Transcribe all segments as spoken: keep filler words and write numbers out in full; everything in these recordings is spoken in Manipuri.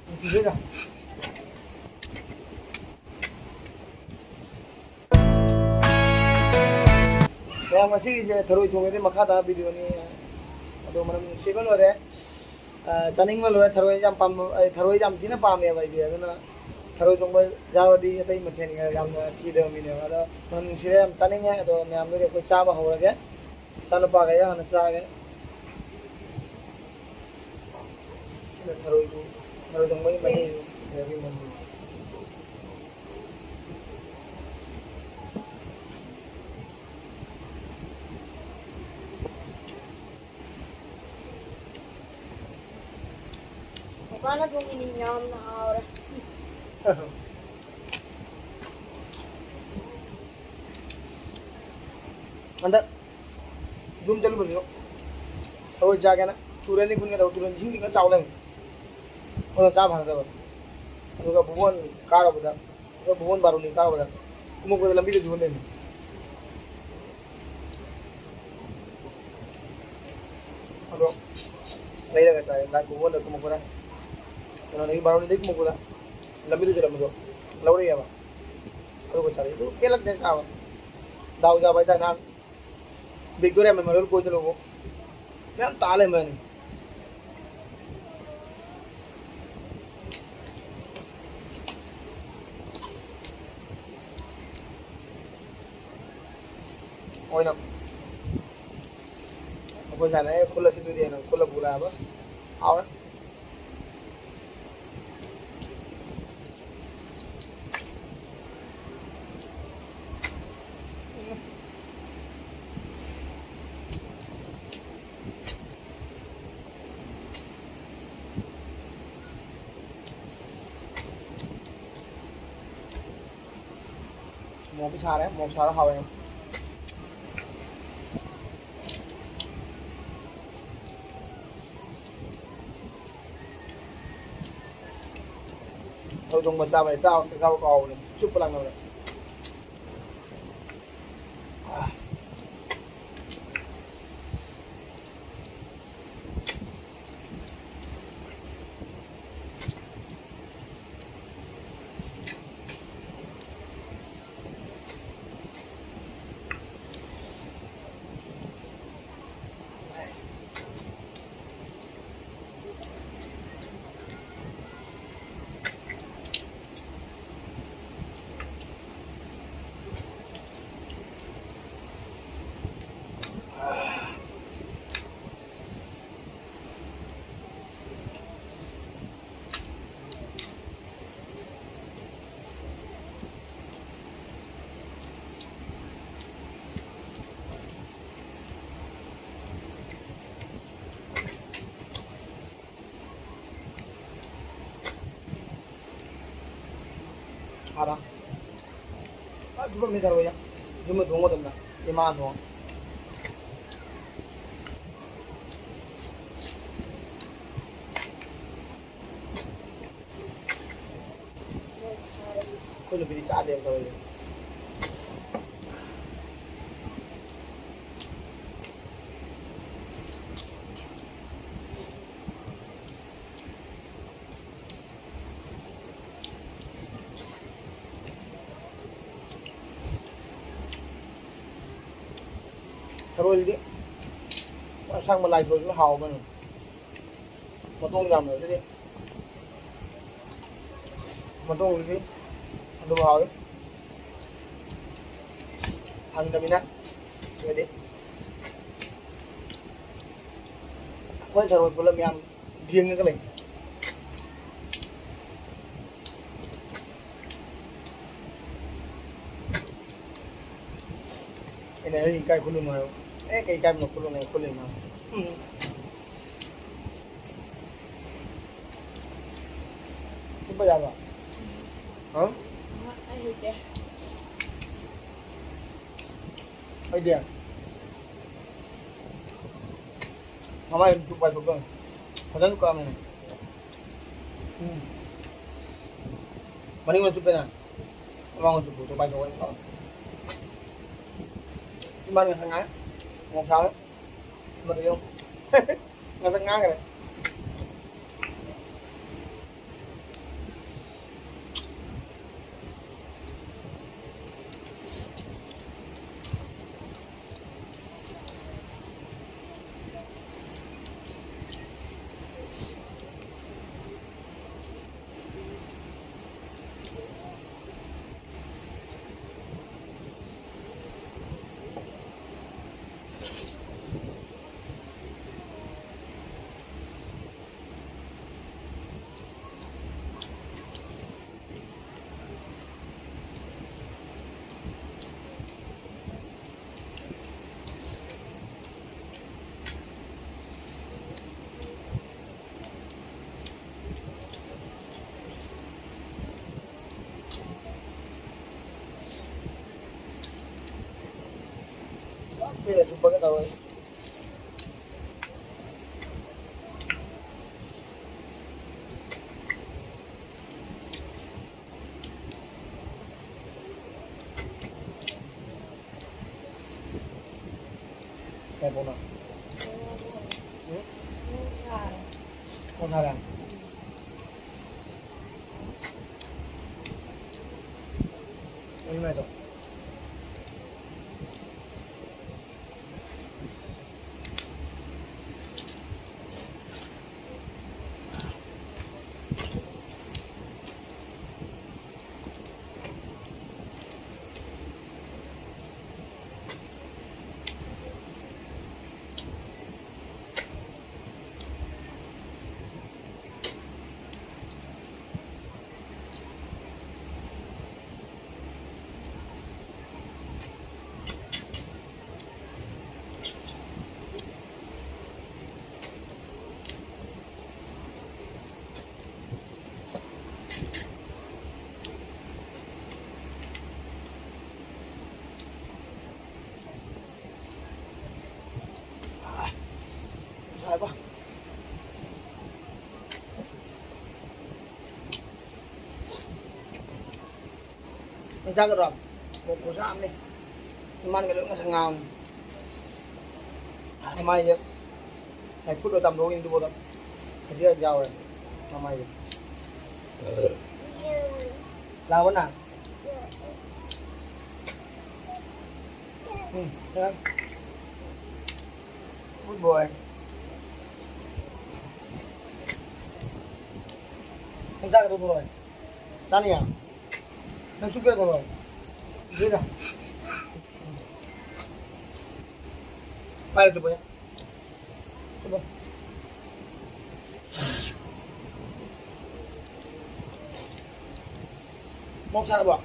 ꯅꯨꯡꯁꯤꯗꯣꯏꯔꯥ? ꯃꯌꯥꯝ, ꯉꯁꯤꯒꯤꯁꯦ ꯊꯔꯣꯏ ꯊꯣꯡꯕꯗꯤ ꯃꯈꯥ ꯇꯥꯕ ꯚꯤꯗꯤꯑꯣꯅꯤ꯫ ꯑꯗꯣ ꯃꯅꯝ ꯅꯨꯡꯁꯤꯕ ꯂꯣꯏꯔꯦ꯫ ꯑ, ꯆꯥꯅꯤꯡꯕ ꯂꯣꯏꯔꯦ꯫ ꯊꯔꯣꯏ ꯌꯥꯝ ꯄꯥꯝꯕ, ꯑꯩ ꯊꯔꯣꯏ ꯌꯥꯝ ꯊꯤꯅ ꯄꯥꯝꯃꯦꯕ ꯑꯩꯗꯤ꯫ ꯑꯗꯨꯅ ꯊꯔꯣꯏ ꯊꯣꯡꯕ ꯌꯥꯎꯔꯗꯤ ꯑꯇꯩ ꯃꯊꯦꯜꯒ ꯌꯥꯝꯅ ꯊꯤꯗꯕ ꯃꯤꯅꯦꯕ꯫ ꯑꯗꯣ ꯃꯅꯝ ꯅꯨꯡꯁꯤꯔꯦ, ꯌꯥꯝ ꯆꯥꯅꯤꯡꯉꯦ꯫ ꯑꯗꯣ ꯃꯌꯥꯝꯗꯨꯗꯤ ꯑꯩꯈꯣꯏ ꯆꯥꯕ ꯍꯧꯔꯒꯦ꯫ ꯏꯆꯥꯅꯨꯄꯥꯒ ꯑꯩꯒ ꯍꯥꯟꯅ ꯆꯥꯒꯦ꯫ ꯁꯤꯗ ꯊꯔꯣꯏꯗꯨ, ꯊꯔꯣꯏ ꯊꯣꯡꯕꯒꯤ ꯃꯍꯤꯗꯨ, ꯊꯔꯣꯏꯒꯤ ꯃꯍꯤꯗꯨ꯫ ꯃꯄꯥꯅ ꯊꯣꯡꯉꯤꯅꯤ, ꯌꯥꯝꯅ ꯍꯥꯎꯔꯦ꯫ ꯍꯟꯗꯛ ꯌꯨꯝ ꯆꯠꯂꯨꯕꯁꯨ ꯊꯔꯣꯏ ꯆꯥꯒꯦꯅ ꯇꯨꯔꯦꯟꯗꯤ ꯈꯨꯟꯒꯦ ꯇꯧꯕ, ꯇꯨꯔꯦꯟ ꯏꯁꯤꯡꯗꯤ ꯈꯔ ꯆꯥꯎ ꯂꯩꯔꯝꯃꯦ꯫ ꯑꯗꯣ ꯆꯥ ꯐꯪꯗꯕ꯫ ꯑꯗꯨꯒ ꯕꯨꯕꯣꯟ ꯀꯥꯔꯨꯕꯗ, ꯑꯗꯣ ꯕꯨꯕꯣꯟ ꯕꯥꯔꯨꯅꯤ ꯀꯥꯔꯨꯕꯗ ꯀꯨꯝꯃꯛꯄꯗ ꯂꯝꯕꯤꯗꯁꯨ ꯍꯨꯟ ꯂꯩꯔꯝꯃꯦ꯫ ꯑꯗꯣ ꯂꯩꯔꯒ ꯆꯥꯏ꯫ ꯂꯥꯏ ꯕꯨꯕꯣꯟꯗ ꯀꯨꯝꯃꯛꯄꯗ, ꯀꯩꯅꯣꯗꯒꯤ, ꯕꯥꯔꯨꯅꯤꯗꯒꯤ ꯀꯨꯝꯃꯛꯄꯗ ꯂꯝꯕꯤꯗ ꯆꯠꯂꯝꯕꯗꯣ ꯂꯧꯔꯛꯑꯦꯕ꯫ ꯑꯗꯨꯒ ꯆꯥꯔꯛꯑꯦ꯫ ꯑꯗꯨ ꯄꯦꯜꯂꯛꯇꯦ ꯆꯥꯕ꯫ ꯗꯥꯎ ꯌꯥꯕ ꯍꯥꯏꯇꯥꯔꯦ꯫ ꯅꯍꯥꯟ ꯚꯤꯛꯇꯣꯔꯤꯌꯥ ꯃꯦꯃꯣꯔꯤꯌꯦꯜ ꯀꯣꯏ ꯆꯠꯂꯨꯕꯨ ꯃꯌꯥꯝ ꯇꯥ ꯂꯩꯔꯝꯕꯅꯤ꯫ ꯑꯣꯏꯅ ꯑꯩꯈꯣꯏ ꯁꯥꯏꯅ "ꯑꯦ, ꯈꯨꯜꯂꯁꯤ ꯑꯗꯨꯗꯤ" ꯍꯥꯏꯅ ꯈꯨꯜꯂ ꯄꯨꯔꯛꯑꯕ꯫ ꯍꯥꯎꯔꯦ꯫ ꯃꯣꯔꯣꯛꯇꯤ ꯁꯥꯔꯦ, ꯃꯣꯔꯣꯛ ꯁꯥꯔ ꯍꯥꯎꯋꯦ꯫ ꯊꯔꯣꯏ ꯊꯣꯡꯕ ꯆꯥꯕ, ꯆꯥꯕ, ꯆꯥꯕ ꯀꯥꯎꯕꯅꯦ꯫ ꯆꯨꯞꯄ ꯂꯥꯡꯅꯕꯅꯦ꯫ ꯑꯥ꯫ ꯐꯥꯔ꯫ ꯑ, ꯆꯨꯞꯄꯝꯅꯤ ꯊꯔꯣꯏꯁꯦ꯫ ꯌꯨꯝꯗ ꯊꯣꯡ ꯃꯇꯝꯗ ꯏꯃꯥ ꯊꯣꯡ꯫ ꯑꯩꯈꯣꯏ ꯅꯨꯄꯤꯗꯤ ꯆꯥꯗꯦꯕ ꯊꯔꯣꯏꯁꯦ꯫ ꯊꯔꯣꯏꯁꯤꯗꯤ ꯑꯁꯪꯕ ꯂꯥꯏ ꯊꯔꯣꯏꯁꯤꯅ ꯍꯥꯎꯕꯅꯤ꯫ ꯃꯇꯣꯡ ꯌꯥꯝꯕꯁꯤꯗꯤ, ꯃꯇꯣꯡꯁꯤꯗꯤ ꯑꯗꯨꯝ ꯍꯥꯎꯏ꯫ ꯐꯪꯗꯕꯅꯤꯅ ꯁꯤꯗꯗꯤ ꯑꯩꯈꯣꯏ ꯊꯔꯣꯏ ꯄꯨꯂꯞ ꯃꯌꯥꯝ ꯌꯦꯡꯉꯒ ꯂꯩ꯫ ꯑꯩꯅ, "ꯑꯩ ꯏꯀꯥꯏ ꯈꯨꯜꯂꯨꯅꯨ" ꯍꯥꯏꯕ꯫ "ꯑꯦ, ꯀꯩ ꯏꯀꯥꯏꯕꯅꯣ, ꯈꯨꯜꯂꯨꯅꯦ, ꯈꯨꯜꯂꯤꯅꯣ"꯫ ꯎꯝ꯫ ꯆꯨꯞꯄ ꯌꯥꯕ꯭ꯔꯣ? ꯍꯥ? ꯑꯩ ꯍꯩꯇꯦ꯫ ꯑꯩꯗꯤ ꯃꯃꯥꯏ ꯑꯗꯨꯝ ꯆꯨꯞꯄ ꯆꯨꯞꯄ꯫ ꯐꯖꯅ ꯀꯛꯑꯝꯃꯦ꯫ ꯎꯝ꯫ ꯃꯅꯤꯡꯗ ꯆꯨꯞꯄꯦꯅ꯫ ꯃꯃꯥꯡꯗ ꯆꯨꯞꯄꯗꯣ ꯄꯥꯏꯊꯣꯛꯑꯅꯤꯀꯣ꯫ ꯏꯃꯥꯅ ꯉꯁꯥꯏ ꯉꯥꯡꯉꯦ꯫ ꯉꯣꯛ ꯁꯥꯕ꯫ ꯃꯗꯨ ꯌꯦꯡꯉꯨ꯫ ꯉꯁꯥꯏ ꯉꯥꯡꯈ꯭ꯔꯦ꯫ ꯆꯨꯞꯄꯒ ꯇꯧꯔꯣꯏ꯫ ꯀꯩ ꯄꯣꯠꯅꯣ? ꯎꯝ? ꯄꯣꯠ ꯁꯥꯔꯦ꯫ ꯑꯩ ꯃꯥꯏ ꯇꯧ꯫ ꯁꯥꯏꯕ꯫ ꯅꯪ ꯆꯥꯒꯗ꯭ꯔꯣ? ꯃꯣꯔꯣꯛ ꯈꯨꯁꯥ ꯑꯃꯅꯤ꯫ ꯆꯤꯝꯕꯥꯟꯒ ꯂꯣꯏ ꯉꯁꯪ ꯉꯥꯡꯉꯤ꯫ ꯃꯃꯥꯏꯁꯦ ꯂꯥꯏꯐꯨꯠꯂ ꯆꯥꯝꯊꯣꯛꯏꯅꯤ ꯑꯗꯨꯐꯥꯎꯗ꯫ ꯈꯖꯤꯛ ꯈꯛ ꯌꯥꯎꯔꯦ ꯃꯃꯥꯏꯁꯦ꯫ ꯂꯥꯛꯑꯣ ꯅꯪ꯫ ꯎꯝ, ꯌꯥ꯫ Good boy. ꯅꯪ ꯆꯥꯒꯗ꯭ꯔꯣ ꯊꯣꯔꯛꯑꯣ? ꯆꯥꯅꯤꯌꯦ? ꯅꯪ ꯆꯨꯞꯀꯦꯔꯥ ꯊꯣꯔꯛꯑꯣ? ꯆꯨꯞꯀꯦꯔꯥ? ꯄꯥꯏꯔ ꯆꯨꯞꯄꯣ, ꯌꯥ꯫ ꯆꯨꯞꯄꯣ꯫ ꯃꯣꯔꯣꯛ ꯁꯥꯔꯕꯣ?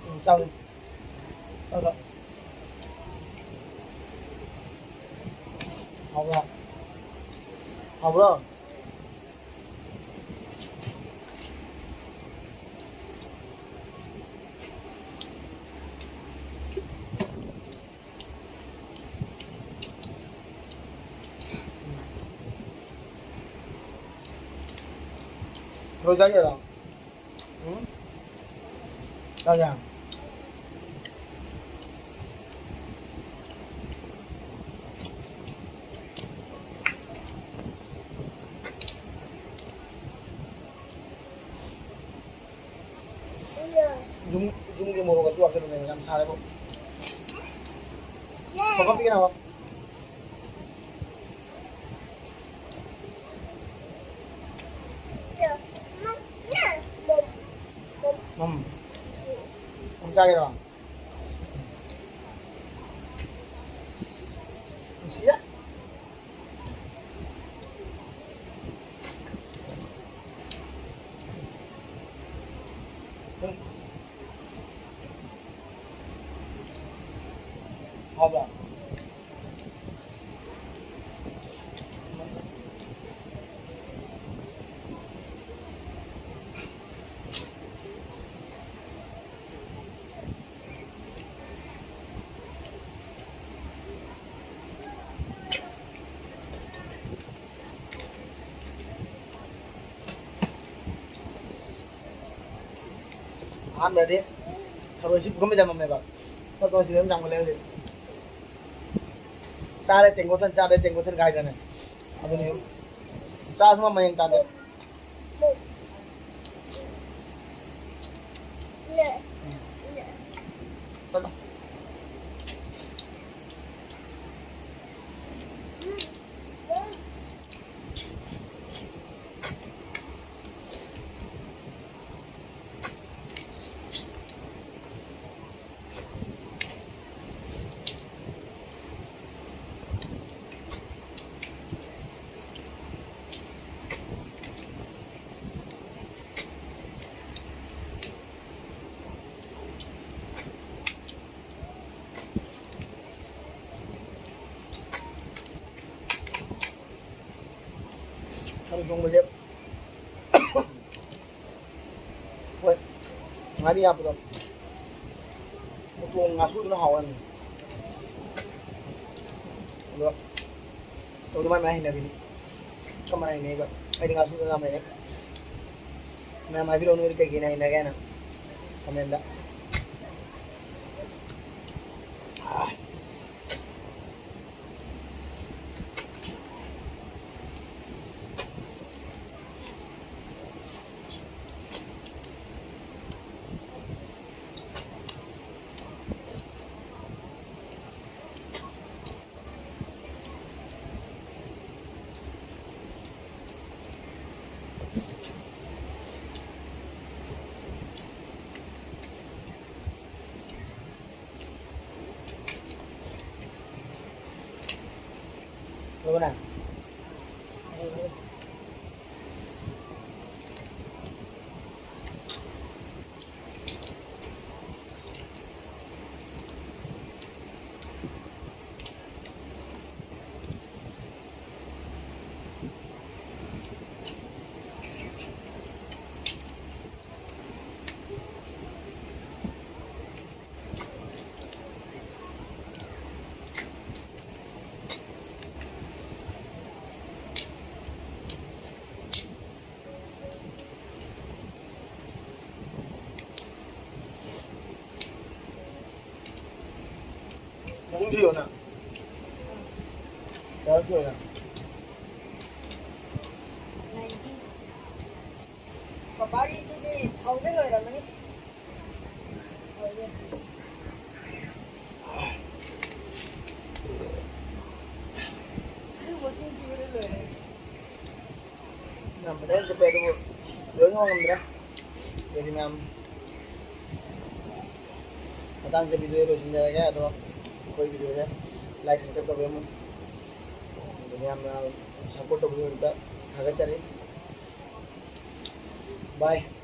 ꯎꯝ, ꯆꯥꯎ꯫ ꯍꯥꯎꯕ꯭ꯔꯣ? ꯍꯥꯎꯕ꯭ꯔꯣ? ꯊꯔꯣꯏ ꯆꯥꯒꯦꯔꯣ? ꯎꯝ? ꯆꯥꯒꯦ? ꯌꯨꯝ, ꯌꯨꯝꯒꯤ ꯃꯣꯔꯣꯛ ꯑꯁꯨ ꯍꯥꯞꯆꯤꯜꯂꯨꯅꯦ, ꯌꯥꯝ ꯁꯥꯔꯦꯕꯣ꯫ ꯄꯥꯄꯥ ꯄꯤꯒꯦ ꯅꯪ? ꯎꯝ꯫ ꯅꯪ ꯆꯥꯒꯦꯔꯣ? ꯅꯨꯡꯁꯤꯌꯦ꯫ ꯎꯝ꯫ ꯍꯥꯎꯕ꯭ꯔꯥ? ꯑꯍꯥꯟꯕꯗꯤ ꯊꯔꯣꯏꯁꯤ ꯄꯨꯈꯝ ꯆꯥꯃꯝꯃꯦꯕ꯫ ꯐꯠꯇꯣ ꯁꯤꯗ ꯑꯗꯨꯝ ꯆꯥꯝꯈꯠꯂꯦ ꯍꯧꯖꯤꯛ꯫ ꯆꯥꯔꯦ ꯇꯦꯡꯀꯣꯠ ꯊꯟ, ꯆꯥꯔꯦ ꯇꯦꯡꯀꯣꯠ ꯊꯟ ꯀꯥꯏꯗꯅꯦ꯫ ꯑꯗꯨꯅꯤ ꯆꯥꯁꯨ ꯃꯃꯜ ꯌꯦꯡ ꯇꯥꯗꯦ꯫ ꯊꯔꯣꯏ ꯊꯣꯡꯕꯁꯦ꯫ ꯍꯣꯏ, ꯉꯥꯔꯤ ꯍꯥꯞꯄꯗꯣ ꯃꯇꯣꯡ ꯉꯥꯁꯨꯗꯨꯅ ꯍꯥꯎꯔꯅꯤ꯫ ꯑꯗꯣ ꯇꯧꯗꯣ ꯃꯥꯏ ꯃꯥꯏ ꯍꯩꯅꯕꯤꯅꯤ꯫ ꯀꯃꯥꯏꯅ ꯍꯩꯅꯩꯕ? ꯑꯩꯗꯤ ꯉꯥꯁꯨꯗꯅ ꯌꯥꯝ ꯍꯩꯅꯩ꯫ ꯃꯌꯥꯝ ꯍꯥꯏꯕꯤꯔꯛꯑꯣ, ꯅꯣꯏꯗꯤ ꯀꯩꯀꯩꯅ ꯍꯩꯅꯒꯦ ꯍꯥꯏꯅ comment ꯇ꯫ ꯂꯣꯏꯔꯕꯣ ꯅꯪ? ꯃꯈꯨꯝ ꯊꯤꯌꯣ ꯅꯪ꯫ ꯀꯌꯥꯔꯛ ꯁꯨꯔꯒꯦ? ꯄꯄꯥꯒꯤꯁꯤꯗꯤ ꯊꯥꯎꯁꯦ ꯂꯣꯏꯔꯝꯃꯅꯤ꯫ ꯃꯁꯤꯡ ꯊꯤꯕꯗ ꯂꯣꯏꯔꯦ꯫ ꯌꯥꯝ ꯐꯖꯅ ꯆꯠꯄ ꯑꯗꯨꯕꯨ ꯂꯣꯏ ꯉꯝꯗ꯭ꯔꯦ꯫ ꯑꯗꯨꯗꯤ ꯃꯌꯥꯝ ꯃꯇꯥꯡꯁꯦ video ꯁꯦ ꯂꯣꯏꯁꯤꯟꯖꯔꯒꯦ꯫ ꯑꯗꯣ ꯑꯩꯈꯣꯏ video ꯁꯦ like, subscribe ꯇꯧꯕꯤꯔꯝꯃꯨ꯫ ꯑꯗꯨ ꯃꯌꯥꯝꯅ support ꯇꯧꯕꯤꯕꯒꯤꯗꯃꯛꯇ ꯊꯥꯒꯠꯆꯔꯤ꯫ Bye꯫